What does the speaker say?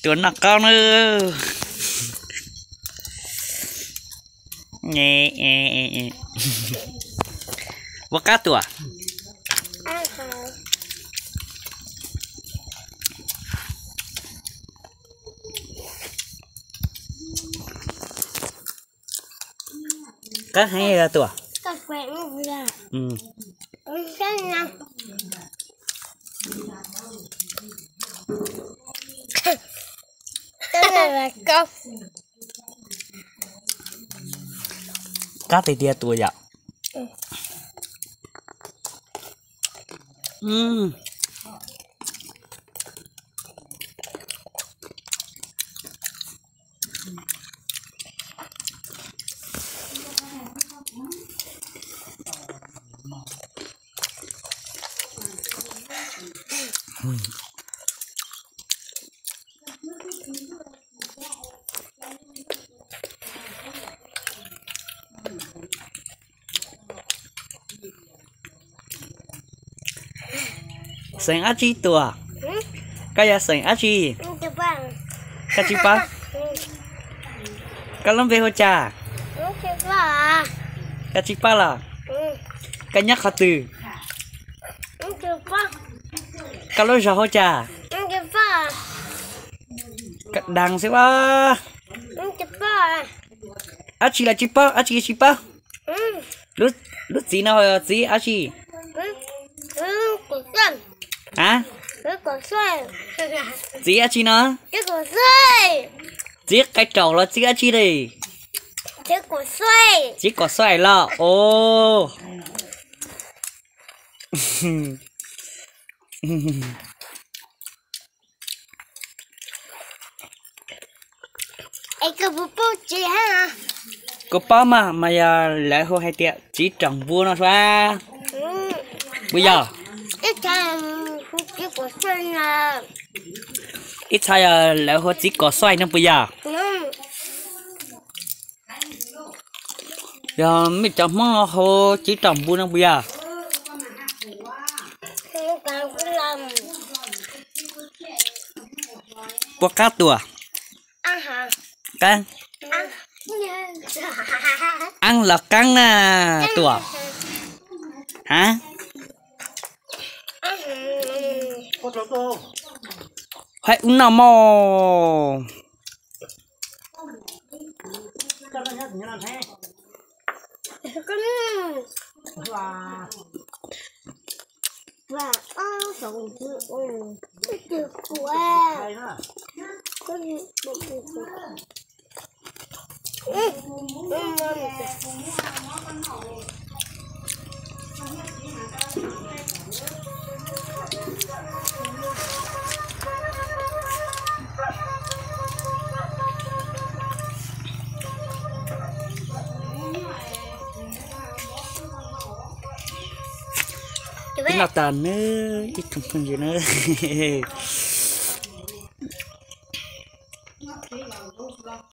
Tuam noj qaub na. Ua qab tuam. Qab heev tuam. Qab tiag tiag tuam yom. Xeem dab tsi tuam? Koj yog xeem dab tsi? Koj tsis paub? Koj lub npe hu cas? Koj tsis paub los? Koj nyob qhov twg? Koj lub zos hu cas? Koj dag xwb as. Dab tsi los tsis paub, dab tsi tsis paub? Lub txiv no txiv dab tsi? A, txiv dab tsi no? Txiv qe raum los txiv dab tsi li? Txiv kom xuaij los os. Kuv paub mas, mas yog lawv hu hais tias txiv raum npua no sua. Puas yog? Ib txha yog lawv hu txiv kom xuaij no puas yog? Yog mej cov Hmoob no hu txiv raum npua no puas yog? Puas qab tuam? Qab, aab los qaab na tuam. Ha, haib ub noj mog. Peb los tas nawb ib tsoom phooj ywg nawb.